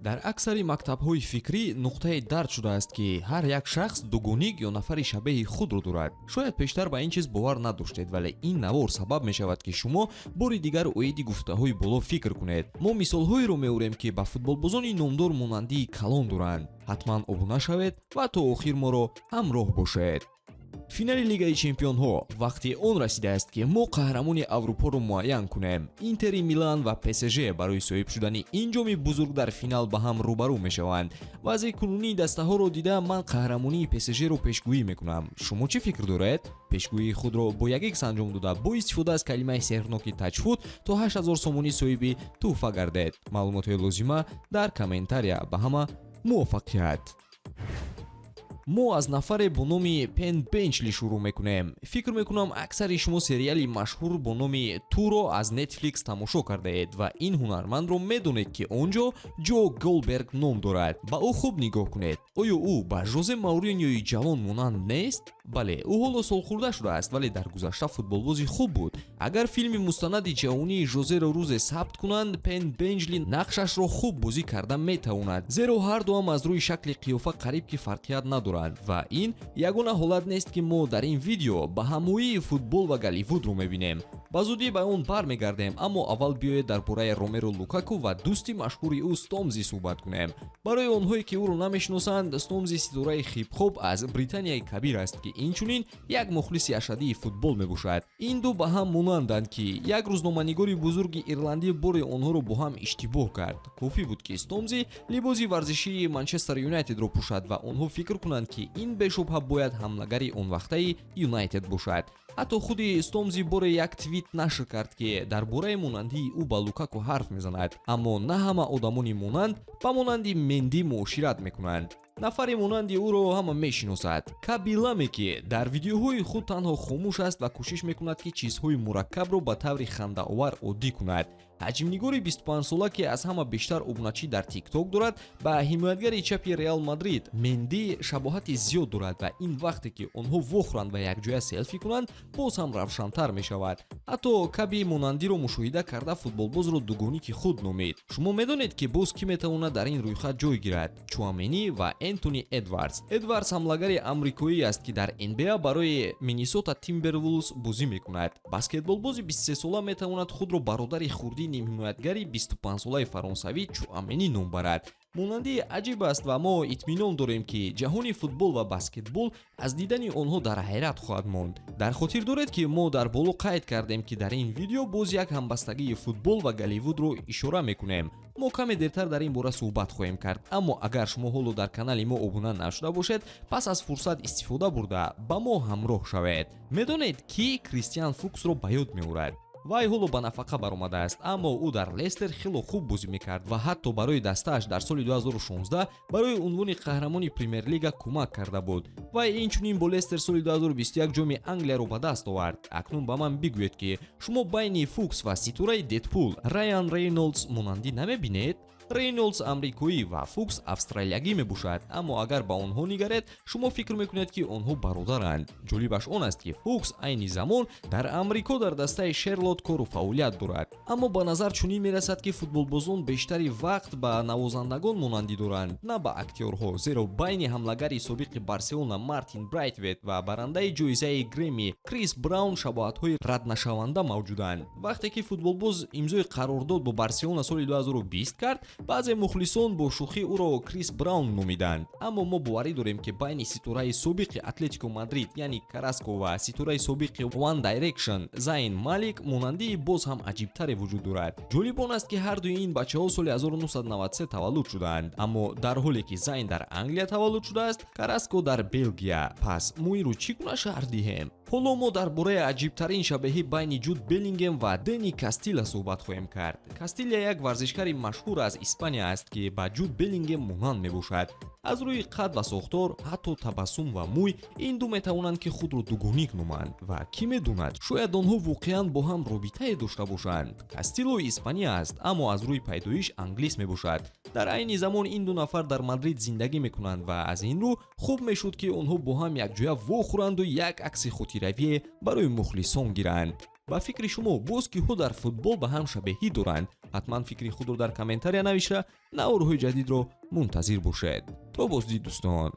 Дар аксари мактабҳои фикрӣ нуқтае дарҷ шудааст, ки ҳар як шахс дугоник ё нафари шабеҳи худро дорад. Шояд пештар ба ин чиз бовар надоштед, вале ин навор сабаб мешавад, ки шумо бори дигар оиди гуфтаҳои боло фикр кунед. Мо мисолҳоеро меорем, ки ба футболбозони номдор монандии калон доранд. Ҳатман обуна шавед ва то охир моро ҳамроҳ бошед. Финали Лигаи чемпионҳо. Вақти он расидааст, ки мо қаҳрамони Аврупоро муайян кунем. Интери Милан ва ПСЖ барои соҳиб шудани ин ҷоми бузург дар финал ба ҳам рӯбарӯ мешаванд. Вазъи кунунии дастаҳоро дида, ман қаҳрамонии ПСЖ-ро пешгӯӣ мекунам. Шумо чӣ фикр доред? Пешгӯии худро бо як икс анҷом дода, бо истифода аз калимаи сеҳрноки таҷфуд то 8000 сомонӣ соҳиби тӯҳфа гардед. Маълумотҳои лозима дар комментария. Ба ҳама муваффақият! Мо аз нафаре бо номи Пен Бенчли шурӯъ мекунем. Фикр мекунам, аксари шумо сериали машҳур бо номи Туро аз Netflix тамошо кардаед ва ин ҳунармандро медонед, ки он ҷо Ҷо Голберг ном дорад. Ба ӯ хуб нигоҳ кунед. Оё ӯ ба Жозе Мауриньои ҷавон монанд нест? Бале, ӯ ҳоло солхӯрда шудааст, вале дар гузашта футболбози хуб буд. Агар филми мустанади ҷавонии Жозеро рӯзе сабт кунанд, Пен Бенҷли нақшашро хуб бозӣ карда метавонад, зеро ҳардуам аз рӯи шакли қиёфа қариб ки фарқият надоранд. Ва ин ягона ҳолат нест, ки мо дар ин видео ба ҳамоии футбол ва Голливудро мебинем. Ба зудӣ ба он бармегардем, аммо аввал биёед дар бораи Ромеро Лукаку ва дӯсти машҳури ӯ Стомзи суҳбат кунем. Барои онҳое, ки ӯро намешиносанд, Стомзи ситораи хип-хоп аз Британияи Кабир аст, ки инчунин як мухлиси ашаддии футбол мебошад. Ин ду ба ҳам монанданд, ки як рӯзноманигори бузурги ирландӣ боре онҳоро бо ҳам иштибоҳ кард. Кофӣ буд, ки Стомзи либоси варзишии Манчестер Юнайтедро пӯшад ва онҳо фикр кунанд, ки ин бешубҳа бояд ҳамлагари онвақтаи Юнайтед бошад. Ҳатто худи Стомзи боре як твит нашр кард, ки дар бораи монандии ӯ ба Лукаку ҳарф мезанад. Аммо на ҳама одамони монанд ба монанди Менди муошират мекунанд. Нафаре монанди ӯро ҳама мешиносад: Каби Ламе, ки дар видеоҳои худ танҳо хомӯш аст ва кӯшиш мекунад, ки чизҳои мураккабро ба таври хандаовар оддӣ кунад. Ҳаҷмнигори 25-сола, ки аз ҳама бештар обуначӣ дар ТикТок дорад, ба ҳимоятгари чапи Реал Мадрид Менди шабоҳати зиёд дорад ва ин вақте ки онҳо вохӯранд ва якҷоя селфи кунанд, боз ҳам равшантар мешавад. Ҳатто Каби монандиро мушоҳида карда, футболбозро дугоники худ номид. Шумо медонед, ки боз кӣ метавонад дар ин рӯйхат ҷой гирад? Чуамени ва Энтони Эдвардс. Эдвардс ҳамлагари амрикоӣ аст, ки дар НБА барои Миннесота Тимбервулс бозӣ мекунад. Баскетболбози 23-сола метавонад худро бародари хурдии нимҳимоятгари 25-солаи фаронсавӣ Чуамени ном барад. Монандии аҷиб аст ва мо итминон дорем, ки ҷаҳони футбол ва баскетбол аз дидани онҳо дар ҳайрат хоҳад монд. Дар хотир доред, ки мо дар боло қайд кардем, ки дар ин видео боз як ҳамбастагии футбол ва Голливудро ишора мекунем. Мо каме дертар дар ин бора суҳбат хоҳем кард, аммо агар шумо ҳоло дар канали мо обуна нашуда бошед, пас аз фурсат истифода бурда, ба мо ҳамроҳ шавед. Медонед, ки Кристиан Фуксро ба ёд меорад? Вай ҳоло ба нафақа баромадааст, аммо ӯ дар Лестер хело хуб бозӣ мекард ва ҳатто барои дастааш дар соли 2016 барои унвони қаҳрамони Премер-лига кӯмак карда буд. Вай инчунин бо Лестер соли 2021 ҷоми Англияро ба даст овард. Акнун ба ман бигӯед, ки шумо байни Фукс ва ситораи Дедпул Райан Рейнолдс монандӣ намебинед? Рейнолдс амрикоӣ ва Фукс австралиягӣ мебошад, аммо агар ба онҳо нигаред, шумо фикр мекунед, ки онҳо бародаранд. Ҷолибаш он аст, ки Фукс айни замон дар Амрико дар дастаи Шерлот кору фаъолият дорад. Аммо ба назар чунин мерасад, ки футболбозон бештари вақт ба навозандагон монандӣ доранд, на ба актёрҳо, зеро байни ҳамлагари собиқи Барселона Мартин Брайтвет ва барандаи ҷоизаи Грэмми Крис Браун шабоҳатҳои раднашаванда мавҷуданд. Вақте ки футболбоз имзои қарордод бо Барселона соли 2020 кард, баъзе мухлисон бо шӯхӣ ӯро Крис Браун номиданд. Аммо мо боварӣ дорем, ки байни ситораи собиқи Атлетико Мадрид, яъне Караско, ва ситораи собиқи One Direction Зайн Малик монандии боз ҳам аҷибтаре вуҷуд дорад. Ҷолиб он аст, ки ҳардуи ин бачаҳо соли 1993 таваллуд шудаанд, аммо дар ҳоле ки Зайн дар Англия таваллуд шудааст, Караско дар Белгия. Пас мо инро чӣ гуна шарҳ диҳем? Ҳоло мо дар бораи аҷибтарин шабеҳӣ байни Ҷуд Беллингем ва Дени Кастила суҳбат хоҳем кард. Кастилия як варзишгари машҳур аз Испания аст, ки ба Ҷуд Беллингем монанд мебошад. Аз рӯи қад ва сохтор, ҳатто табассум ва мӯй ин ду метавонанд, ки худро дугоник номанд. Ва кӣ медонад, шояд онҳо воқеан бо ҳам робитае дошта бошанд. Кастило испания аст, аммо аз рӯи пайдоиш англис мебошад. Дар айни замон ин ду нафар дар Мадрид зиндагӣ мекунанд ва аз ин рӯ хуб мешуд, ки онҳо бо ҳам якҷоя вохӯранду як акси хотиравие барои мухлисон гиранд. Ба фикри шумо, боз киҳо дар футбол ба ҳам шабеҳӣ доранд? Ҳатман фикри худро дар комментария навиша, наворҳои ҷадидро мунтазир бошед. То боздид, дӯстон.